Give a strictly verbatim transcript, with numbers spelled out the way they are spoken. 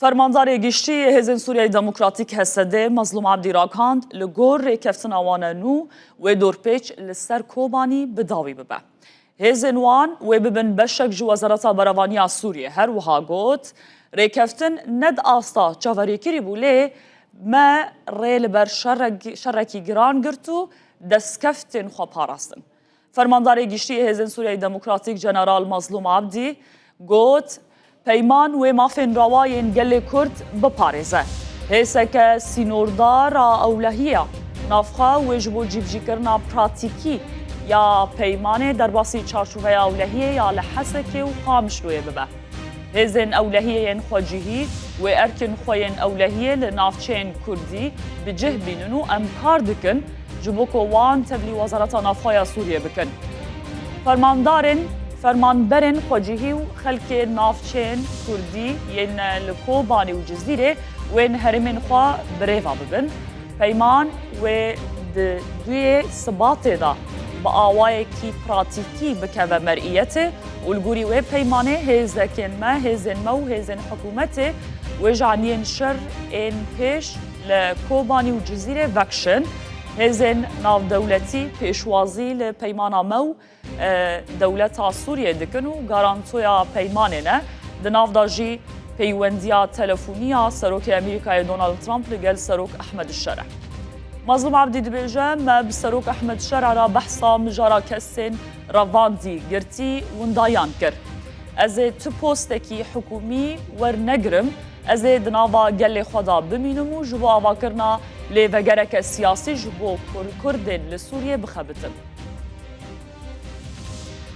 Fermandarê Giştî yê Hêzên Sûriyeyê Demokratîk, H S D, Mezlûm Abdî ragihand, li gor rêkeftina wan e nû wê dorpêç li ser Kobanî bi dawî bibe. Hêzên wan wê bibin beşek ji Wezareta Berevaniya Sûriyê. Her wiha got, rêkeftin ne di asta çaverêkirî bû, lê me rê li ber şerek-, şerekî giran girt û destkeftên xwe parastin. Fermandarê Giştî yê Hêzên Sûriyeyê Demokratîk General Mezlûm Abdî got, peyman wê mafên rewa yên gelê Kurd biparêze. Hêzeke sînordar a ewlehiyê ya navxwe wê ji bo cîbicîkirina pratîkî ya peymanê derbasî çarçoveya ewlehiyê ya li Hesekê û Qamişloyê bibe. Hêzên ewlehiyê yên xwecihî wê erkên xwe yên ewlehiyê li navçeyên kurdî bi cih bînin û em kar dikin ji bo ku wan tevlî Wezareta Navxwe ya Sûriyê bikin. Fermandarên, fermanberên xwecihî û xelkê navçeyên kurdî yên li Kobanê û Cizîrê wên herêmên xwe birêva bibin. Peyman wê di duyê Sibatê de bi awayekî pratîkî bikeve mer'iyetê û li gorî wê peymanê hêzekên me, hêzên me û hêzên hikûmetê wê ji aniyên şer ên pêş li Kobanî û Cizîrê vekişin. Hêzên navdewletî pêşwazî li peymana me û e, dewleta Sûriyê dikin û garantoya peymanê ne. Di nav de jî peywendiya telefonî ya Serokê Amerîkayê Donald Trump li gel Serok Ehmed Şer e. Mezlûm Abdî dibêje, me bi Serok Ehmed Şer re behsa mijara kesên revandî girtî windayan kir. Ez ê tu postekî hikûmî wernegirim, ez ê di nava gelê xwe de bimînim û ji bo avakirina lêvegereke siyasî ji bo Kur-, Kurdên li Sûriyê bixebitim.